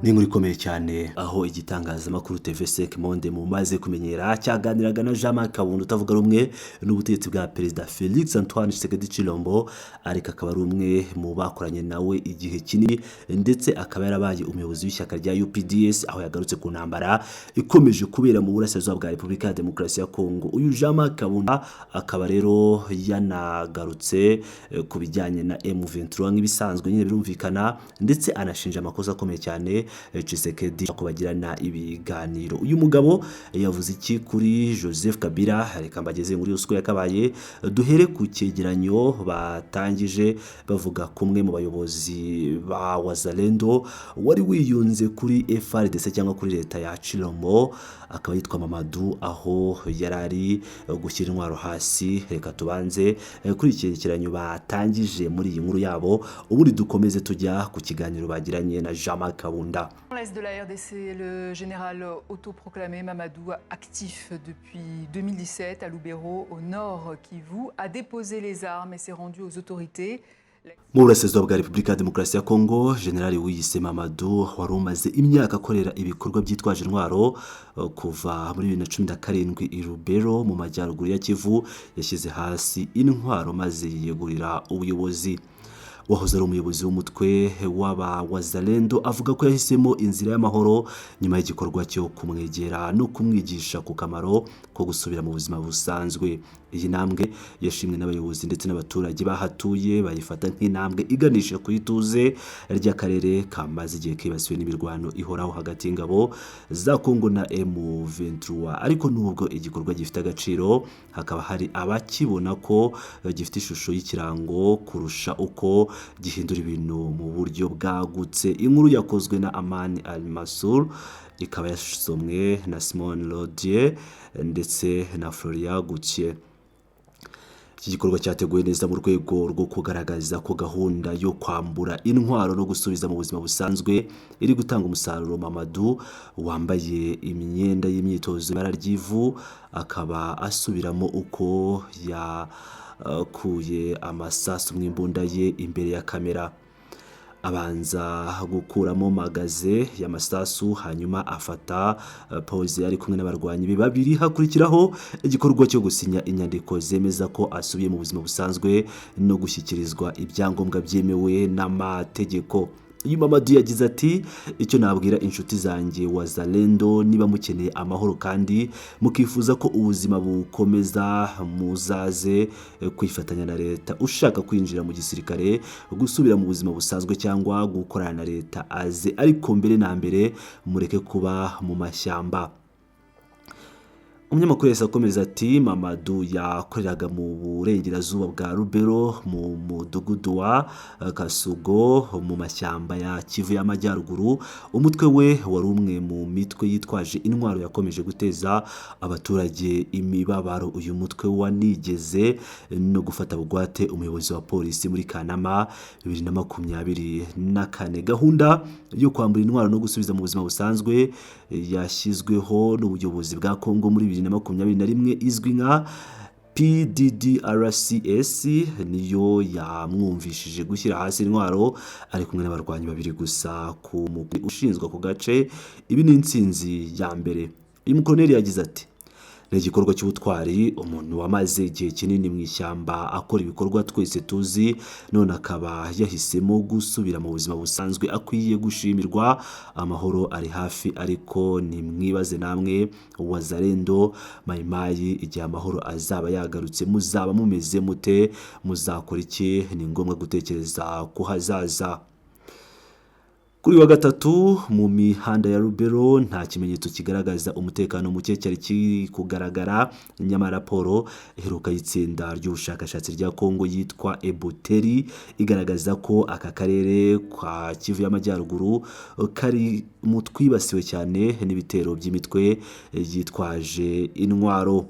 Ni inkuru ikomeye cyane, aho igitangazamakuru TV5 Monde mumaze kumenyera cyaganiraga na Jean Marc Kabund, utavuga rumwe n'ubutegetsi bwa Perezida Felix Antoine Tshisekedi Tshilombo, ariko akaba ari umwe mu bakoranye nawe igihe kinini, ndetse akaba yarabaye umuyobozi w'ishyaka rya UPDS, aho yagarutse ku ntambara ikomeje kubera mu burasirazuba bwa Repubulika ya Demokarasi ya Kongo. Uyu Jean Marc Kabund akaba rero yanagarutse ku bijyanye na M23 nk'ibisanzwe nyine birumvikana, ndetse anashinja amakosa akomeye cyane Tshisekedi ko bagirana ibiganiro. Uyu mugabo yavuze iki kuri Joseph Kabila? Reka mbageze muri yose uko yakabaye. Duhere ku cyegeranyo batangije bavuga kumwe mu bayobozi ba Wazalendo wari wiyunze kuri FARDC cyangwa kuri leta ya Tshilombo, akaba yitwa Mamadou, aho yari ari gushyira intwaro hasi. Reka tubanze kuri iki cyegeranyo batangije muri iyi nkuru yabo, ubundi dukomeze tujya ku kiganiro bagiranye na Jean Marc Kabunda. Dans l'est de la RDC, le général autoproclamé Mamadou, actif depuis 2017 à Lubero, au nord Kivu, a déposé les armes et s'est rendu aux autorités. Mu burasirazuba bwa Repubulika ya Demokarasi ya Kongo, Generali wiyise Mamadou wari umaze imyaka akorera ibikorwa byitwaje intwaro kuva muri 2017 i Lubero mu majyaruguru ya Kivu, yashyize hasi intwaro maze yiyegurira ubuyobozi. Wahoze ari umuyobozi w'umutwe w'aba Wazalendo avuga ko yahisemo inzira y'amahoro nyuma y'igikorwa cyo kumwegera no kumwigisha ku kamaro ko gusubira mu buzima busanzwe. Iyi ntambwe yashimwe n'abayobozi ndetse n'abaturage bahatuye, bayifata nk'intambwe iganisha ku ituze ry'akarere kamaze igihe kibasiwe n'imirwano ihoraho hagati y'ingabo za Kongo na M23. Ariko nubwo igikorwa gifite agaciro, hakaba hari abakibona ko gifite ishusho y'ikirango kurusha uko gihindura ibintu mu buryo bwagutse. Inkuru yakozwe na Amani Al-Masur, ikaba yasomwe na Simon Lodier ndetse na Floria Gauthier. Iki gikorwa cyateguwe neza mu rwego rwo kugaragaza ko gahunda yo kwambura intwaro no gusubiza mu buzima busanzwe iri gutanga umusaruro. Mamadou, wambaye imyenda y'imyitozo ibara ry'ivu, akaba asubiramo uko yakuye amasasu mu imbunda ye imbere ya kamera. Abanza gukuramo magasin y'amasasu, hanyuma afata pose ari kumwe n'abarwanyi be babiri. Hakurikiraho igikorwa cyo gusinya inyandiko zemeza ko asubiye mu buzima busanzwe no gushyikirizwa ibyangombwa byemewe n'amategeko. Uyu Mamadou yagize ati: "Icyo nabwira inshuti zanjye Wazalendo, niba mukeneye amahoro kandi mukifuza ko ubuzima bukomeza, muzaze kwifatanya na leta. Ushaka kwinjira mu gisirikare, gusubira mu buzima busanzwe cyangwa gukorana na leta aze, ariko mbere na mbere mureke kuba mu mashyamba." Umunyamakuru yahise akomeza ati: "Mamadou yakoreraga mu burengerazuba bwa Lubero, mu mudugudu wa Kasugo, mu mashyamba ya Kivu y'Amajyaruguru. Umutwe we wari umwe mu mitwe yitwaje intwaro yakomeje guteza abaturage imibabaro. Uyu mutwe wanigeze no gufata bugwate umuyobozi wa polisi muri Kanama 2024." Gahunda yo kwambura intwaro no gusubiza mu buzima busanzwe yashyizweho n'ubuyobozi bwa Kongo muri 2021, izwi nka PDDRCS, niyo yamwumvishije gushyira hasi intwaro ari kumwe n'abarwanyi babiri gusa ku mugwi ushinzwe ako gace. Ibi ni intsinzi ya mbere. Uyu mukoloneli yagize ati: "Ni igikorwa cy'ubutwari. Umuntu wamaze igihe kinini mu ishyamba akora ibikorwa twese tuzi, none akaba yahisemo gusubira mu buzima busanzwe, akwiye gushimirwa. Amahoro ari hafi, ariko nimwibaze namwe Wazalendo, Mayimayi, igihe amahoro azaba yagarutse muzaba mumeze mute? Muzakora iki? Ni ngombwa gutekereza ku hazaza." Kuri wa gatatu, mu mihanda ya Lubero nta kimenyetso kigaragaza umutekano muke cyari kiri kugaragara. Nyamara raporo iheruka y'itsinda ry'ubushakashatsi rya Kongo yitwa Ebuteri igaragaza ko aka karere ka Kivu y'Amajyaruguru kari mu twibasiwe cyane n'ibitero by'imitwe yitwaje intwaro.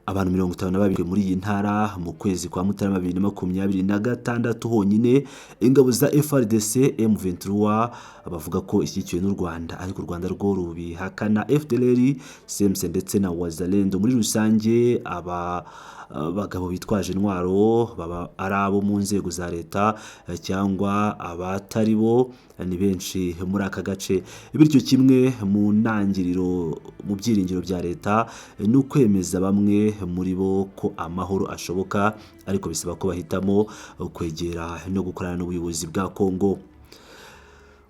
Abantu 52 muri iyi ntara mu kwezi kwa Mutarama 2026 honyine. Ingabo za FARDC, M23 bavuga ko ishyigikiwe n'u Rwanda, ariko u Rwanda rwo rubihakana, FDLR, CMC ndetse na Wazalendo muri rusange aba bagabo bitwaje intwaro baba ari abo mu nzego za leta cyangwa abatari bo ni benshi muri aka gace. Bityo kimwe mu ntangiriro mu byiringiro bya leta ni ukwemeza bamwe muri bo ko amahoro ashoboka, ariko bisaba ko bahitamo kwegera no gukorana n'ubuyobozi bwa Kongo.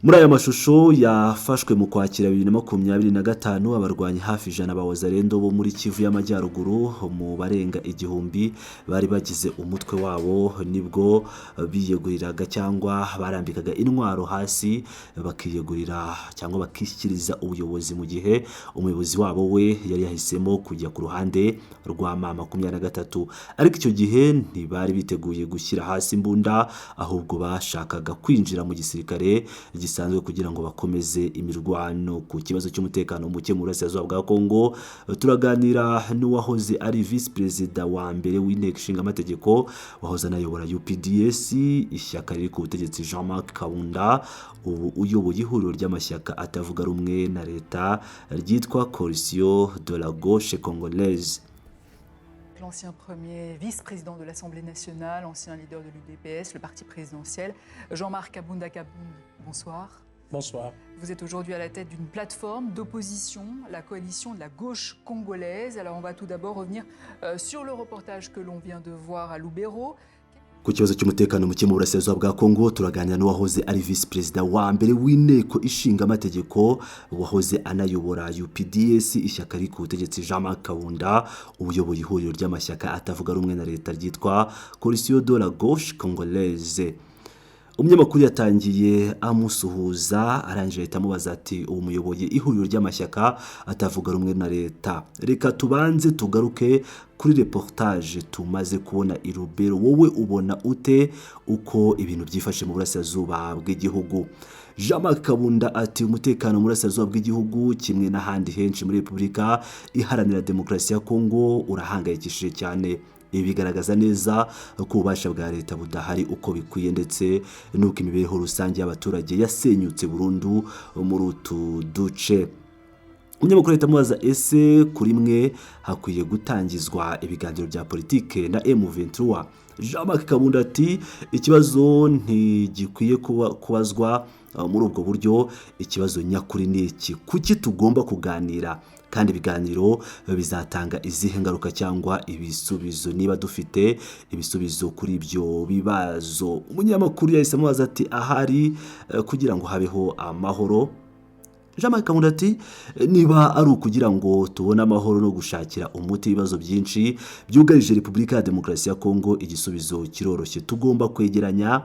Muri aya mashusho yafashwe mu Kwakira 2025, abarwanyi hafi 100 ba Wazalendo bo muri Kivu y'Amajyaruguru mu barenga 1000 bari bagize umutwe wabo nibwo biyeguriraga cyangwa barambikaga intwaro hasi bakiyegurira cyangwa bakishyikiriza ubuyobozi, mu gihe umuyobozi wabo we yari yahisemo kujya ku ruhande rwa M23. Ariko icyo gihe ntibari biteguye gushyira hasi imbunda, ahubwo bashakaga kwinjira mu gisirikare gisanzwe kugira ngo bakomeze imirwano. Ku kibazo cy'umutekano muke mu burasirazuba bwa Kongo, turaganira n'uwahoze ari visi perezida wa mbere w'inteko ishinga amategeko, wahoze anayobora UPDS, ishyaka riri ku butegetsi, Jean-Marc Kabunda, ubu uyoboye ihuriro ry'amashyaka atavuga rumwe na leta ryitwa Coalition de la Gauche Congolaise. L'ancien premier vice-président de l'Assemblée nationale, ancien leader de l'UDPS, le parti présidentiel, Jean-Marc Kabunda Kabund, bonsoir. Bonsoir. Vous êtes aujourd'hui à la tête d'une plateforme d'opposition, la coalition de la gauche congolaise. Alors on va tout d'abord revenir sur le reportage que l'on vient de voir à Lubero. Ku kibazo cy'umutekano muke mu burasirazuba bwa Kongo, turaganira n'uwahoze ari visi perezida wa mbere w'inteko ishinga amategeko, wahoze anayobora UPDS, ishyaka riri ku butegetsi, Jean-Marc Kabunda, uyoboye ihuriro ry'amashyaka atavuga rumwe na leta ryitwa Coalition de la Gauche Congolaise. Umunyamakuru yatangiye amusuhuza, arangije ahita amubaza ati: "Ubu muyoboye ihuriro ry'amashyaka atavuga rumwe na leta. Reka tubanze tugaruke kuri reportage tumaze kubona i Lubero. Wowe ubona ute uko ibintu byifashe mu burasirazuba bw'igihugu?" Jean Marc Kabunda ati: "Umutekano mu burasirazuba bw'igihugu kimwe n'ahandi henshi muri Repubulika Iharanira Demokarasi ya Kongo urahangayikishije cyane. Ibi bigaragaza neza ko ububasha bwa leta budahari uko bikwiye, ndetse n'uko imibereho rusange y'abaturage yasenyutse burundu muri utu duce." Umunyamakuru ahita amubaza: "Ese kuri mwe hakwiye gutangizwa ibiganiro bya politike na M23?" Jean Marc Kabunda ati: "Ikibazo ntigikwiye kubazwa muri ubwo buryo. Ikibazo nyakuri ni iki: kuki tugomba kuganira, kandi ibiganiro bizatanga izihe ngaruka cyangwa ibisubizo, niba dufite ibisubizo kuri ibyo bibazo?" Umunyamakuru yahise amubaza ati: "Ahari kugira ngo habeho amahoro?" Jean Marc Kabunda ati: "Niba ari ukugira ngo tubone amahoro no gushakira umuti ibibazo byinshi byugarije Repubulika ya Demokarasi ya Kongo, igisubizo kiroroshye. Tugomba kwegeranya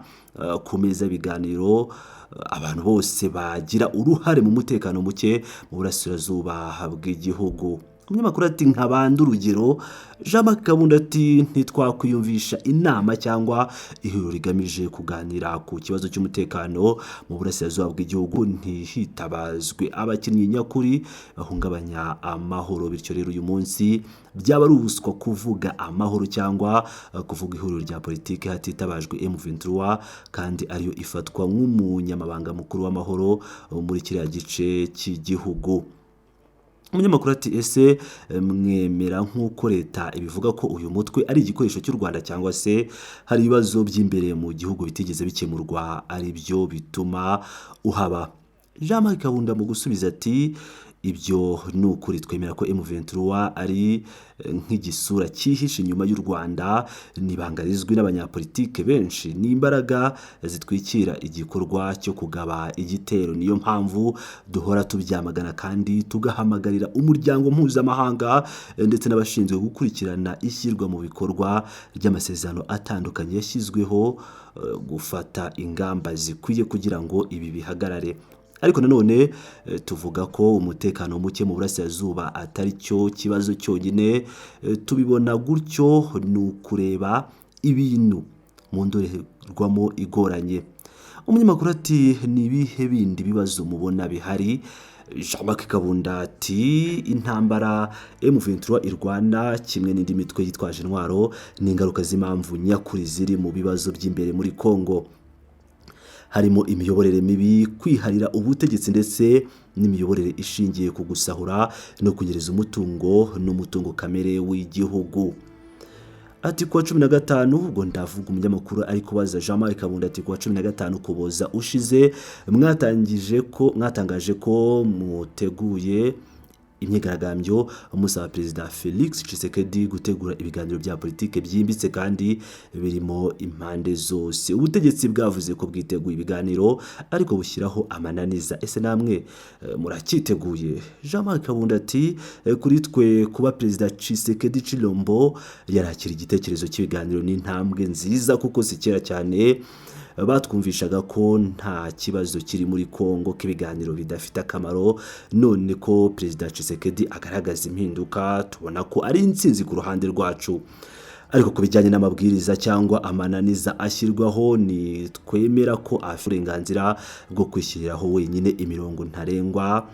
ku meza y'ibiganiro abantu bose bagira uruhare mu mutekano muke mu burasirazuba bw'igihugu." Umunyamakuru ati: "Nk'abandi urugero?" Jean Marc Kabunda ati: "Ntitwakwiyumvisha inama cyangwa ihuriro rigamije kuganira ku kibazo cy'umutekano mu burasirazuba bw'igihugu ntihitabazwe abakinnyi nyakuri bahungabanya amahoro. Bityo rero uyu munsi byaba ari ubuswa kuvuga amahoro cyangwa kuvuga ihuriro rya politiki hatitabajwe M23, kandi ariyo ifatwa nk'umunyamabanga mukuru w'amahoro muri kiriya gice cy'igihugu." Umunyamakuru ati: "Ese mwemera nk'uko leta ibivuga ko uyu mutwe ari igikoresho cy'u Rwanda, cyangwa se hari ibibazo by'imbere mu gihugu bitigeze bikemurwa ari byo bituma uhaba?" Jean Marc Kabunda mu gusubiza ati: "Ibyo ni ukuri. Twemera ko M23 ari nk'igisura cyihishe inyuma y'u Rwanda. Ni ibanga rizwi n'abanyapolitike benshi. Ni imbaraga zitwikira igikorwa cyo kugaba igitero. Niyo mpamvu duhora tubyamagana kandi tugahamagarira umuryango mpuzamahanga ndetse n'abashinzwe gukurikirana ishyirwa mu bikorwa ry'amasezerano atandukanye yashyizweho gufata ingamba zikwiye kugira ngo ibi bihagarare. Ariko nanone tuvuga ko umutekano muke mu burasirazuba atari cyo kibazo cyonyine. Tubibona gutyo ni ukureba ibintu mu ndorerwamo igoranye." Umunyamakuru ati: "Ni ibihe bindi bibazo mubona bihari?" Jean Marc Kabunda ati: "Intambara M23 irwana kimwe n'indi mitwe yitwaje intwaro ni ingaruka z'impamvu nyakuri ziri mu bibazo by'imbere muri Congo, harimo imiyoborere mibi, kwiharira ubutegetsi ndetse n'imiyoborere ishingiye ku gusahura no kunyereza umutungo n'umutungo kamere w'igihugu." Ati kuwa 15, ubwo ndavuga umunyamakuru ari kubaza Jean Marc Kabunda, ati kuwa 15 Ukuboza ushize mwatangije ko mwatangaje ko muteguye imyigaragambyo musaba Perezida Felix Tshisekedi gutegura ibiganiro bya politike byimbitse kandi birimo impande zose. Ubutegetsi bwavuze ko bwiteguye ibiganiro ariko bushyiraho amananiza. Ese namwe muracyiteguye? Jean Marc Kabunda ati kuri twe kuba Perezida Tshisekedi Chilombo yarakira igitekerezo cy'ibiganiro n'intambwe nziza, kuko si kera cyane batwumvishaga ko nta kibazo kiri muri Kongo, ko ibiganiro bidafite akamaro. None ko Perezida Tshisekedi agaragaza impinduka, tubona ko ari intsinzi ku ruhande rwacu. Ariko ku bijyanye n'amabwiriza cyangwa amananiza ashyirwaho, ni twemera ko afite uburenganzira bwo kwishyiriraho wenyine imirongo ntarengwa,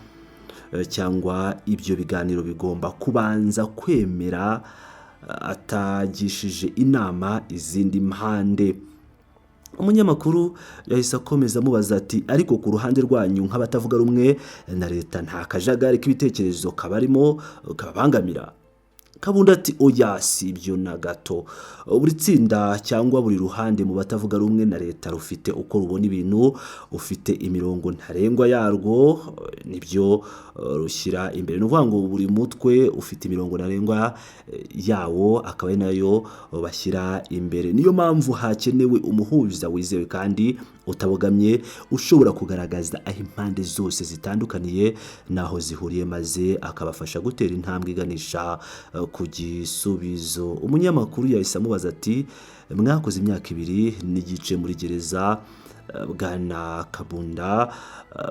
cyangwa ibyo biganiro bigomba kubanza kwemera atagishije inama izindi mpande. Umunyamakuru yahise akomeza amubaza ati ariko ku ruhande rwanyu nk'abatavuga rumwe na leta nta kajagari k'ibitekerezo kabarimo kababangamira? Kabunda ati oya, si ibyo na gato. Buri tsinda cyangwa buri ruhande mu batavuga rumwe na leta rufite uko rubona ibintu, ufite imirongo ntarengwa yarwo, nibyo rushyira imbere. Ni ukuvuga ngo buri mutwe ufite imirongo ntarengwa yawo, akaba ari nayo bashyira imbere. Niyo mpamvu hakenewe umuhuza wizewe kandi utabogamye, ushobora kugaragaza aho impande zose zitandukaniye n'aho zihuriye, maze akabafasha gutera intambwe iganisha ku gisubizo. Umunyamakuru yahise amubaza ati mwakoze imyaka 2.5 muri gereza, Bwana Kabunda,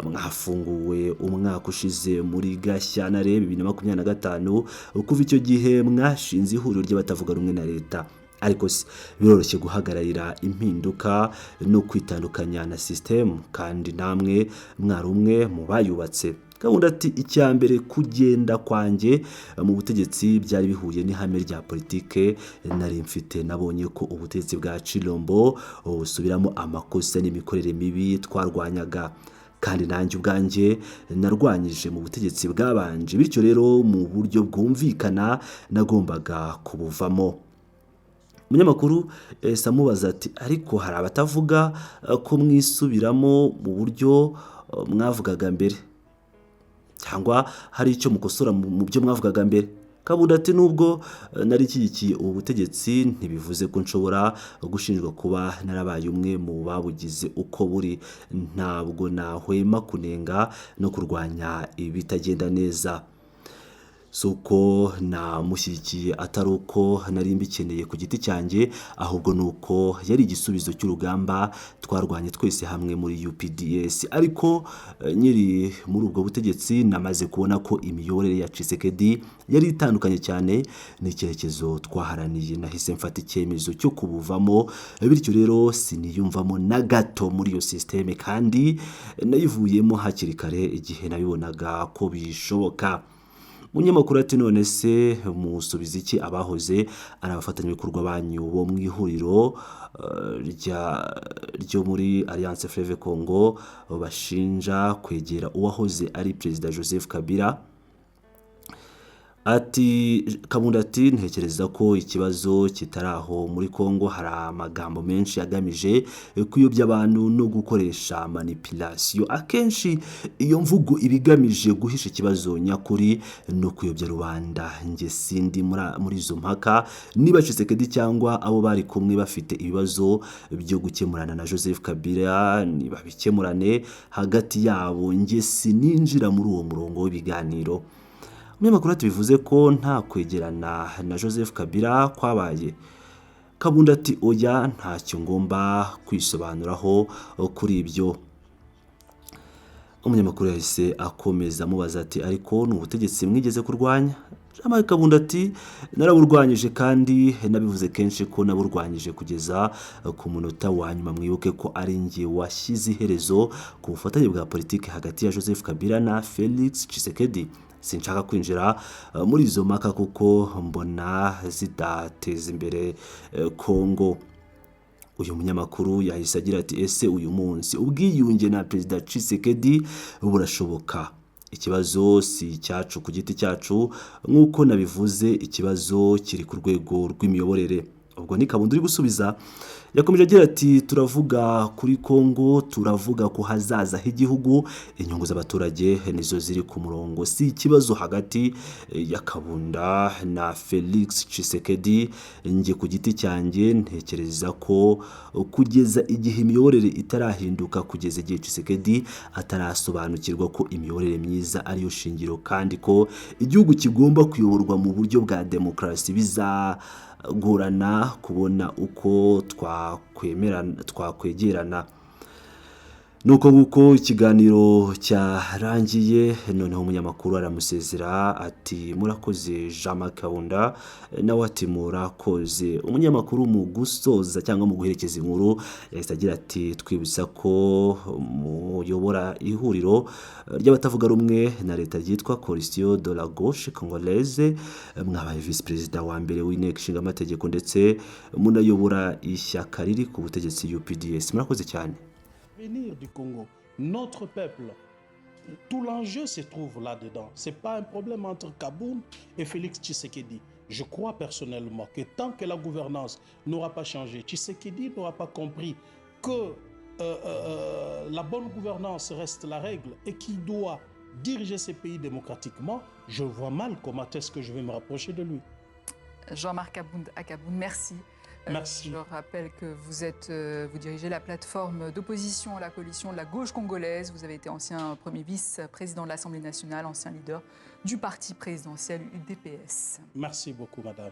mwafunguwe umwaka ushize muri Gashyantare 2025. Kuva icyo gihe mwashinze ihuriro ry'abatavuga rumwe na leta, ariko se biroroshye guhagararira impinduka no kwitandukanya na sisitemu kandi namwe mwari umwe mu bayubatse? Kabunda ati icya mbere, kugenda kwanjye mu butegetsi byari bihuye n'ihame rya politike nari mfite. Nabonye ko ubutegetsi bwa Chilombo busubiramo amakosa n'imikorere mibi twarwanyaga, kandi nanjye ubwanjye narwanyije mu butegetsi bwabanje, bityo rero mu buryo bwumvikana nagombaga kubuvamo. Umunyamakuru yahise amubaza ati ariko hari abatavuga ko mwisubiramo mu buryo mwavugaga mbere, cyangwa hari icyo mukosora mu byo mwavugaga mbere? Kabunda ati nubwo nari nshyigikiye ubu butegetsi, ntibivuze ko nshobora gushinjwa kuba narabaye umwe mu babugize uko buri. Ntabwo nahwema kunenga no kurwanya ibitagenda neza. Si uko namushyigikiye atari uko nari mbikeneye ku giti cyanjye, ahubwo ni uko yari igisubizo cy'urugamba twarwanye twese hamwe muri UPDS. Ariko nyiri muri ubwo butegetsi namaze kubona ko imiyoborere ya Tshisekedi yari itandukanye cyane n'icyerekezo twaharaniye. Nahise mfata icyemezo cyo kubuvamo, bityo rero siniyumvamo na gato muri iyo sisiteme, kandi nayivuyemo hakiri kare igihe nabibonaga ko bishoboka. Umunyamakuru ati none se musubiza iki abahoze ari abafatanyabikorwa banyu bo mu ihuriro ryo muri Alliance Fleuve Congo bashinja kwegera uwahoze ari Perezida Joseph Kabila? Ati Kabunda ati ntekereza ko ikibazo kitari aho. Muri Kongo hari amagambo menshi agamije kuyobya abantu no gukoresha manipulation. Akenshi iyo mvugo iba igamije guhisha ikibazo nyakuri no kuyobya rubanda. Njye sindi muri izo mpaka niba Tshisekedi cyangwa abo bari kumwe bafite ibibazo byo gukemurana na Joseph Kabila, nibabikemurane hagati yabo. Njye sininjira muri uwo murongo w'ibiganiro. Umunyamakuru ati bivuze ko nta kwegerana na Joseph Kabila kwabaye? Kabunda ati oya, ntacyo ngomba kwisobanuraho kuri ibyo. Umunyamakuru yahise akomeza amubaza ati ariko ni ubutegetsi mwigeze kurwanya? Jean Kabunda ati naraburwanyije kandi nabivuze kenshi ko naburwanyije kugeza ku munota wa nyuma. Mwibuke ko ari njye washyize iherezo ku bufatanye bwa politiki hagati ya Joseph Kabila na Felix Tshisekedi. Sinshaka kwinjira muri izo mpaka kuko mbona zidateza imbere Kongo. Uyu munyamakuru yahise agira ati ese uyu munsi ubwiyunge na Perezida Tshisekedi burashoboka? Ikibazo si icyacu ku giti cyacu, nk'uko nabivuze, ikibazo kiri ku rwego rw'imiyoborere. Ubwo ni Kabunda uri gusubiza. Yakomeje agira ati: "Turavuga kuri Kongo, turavuga ku hazaza h'igihugu, inyungu z'abaturage nizo ziri ku murongo, si ikibazo hagati ya Kabunda na Felix Tshisekedi. Njye ku giti cyanjye ntekereza ko kugeza igihe imiyoborere itarahinduka, kugeza igihe Tshisekedi atarasobanukirwa ko imiyoborere myiza ariyo shingiro kandi ko igihugu kigomba kuyoborwa mu buryo bwa demokarasi, bizagorana kubona uko twakwegerana." Nuko nguko ikiganiro cyarangiye. Noneho umunyamakuru aramusezera ati: "Murakoze, Jean Marc Kabunda." Nawe ati: "Murakoze." Umunyamakuru mu gusoza cyangwa mu guherekeza inkuru yahise agira ati: "Twibutsa ko muyobora ihuriro ry'abatavuga rumwe na leta ryitwa Coalition de la Gauche Congolaise, mwabaye visi perezida wa mbere w'inteko ishinga amategeko, ndetse munayobora ishyaka riri ku butegetsi UPDS. Murakoze cyane." L'avenir du Congo, notre peuple, tout l'enjeu se trouve là-dedans. Ce n'est pas un problème entre Kabund et Félix Tshisekedi. Je crois personnellement que tant que la gouvernance n'aura pas changé, Tshisekedi n'aura pas compris que la bonne gouvernance reste la règle et qu'il doit diriger ces pays démocratiquement, je vois mal comment est-ce que je vais me rapprocher de lui. Jean-Marc Kabund a Kabund, merci. Merci. Je rappelle que vous dirigez la plateforme d'opposition à la coalition de la gauche congolaise. Vous avez été ancien premier vice-président de l'Assemblée nationale, ancien leader du parti présidentiel UDPS. Merci beaucoup, madame.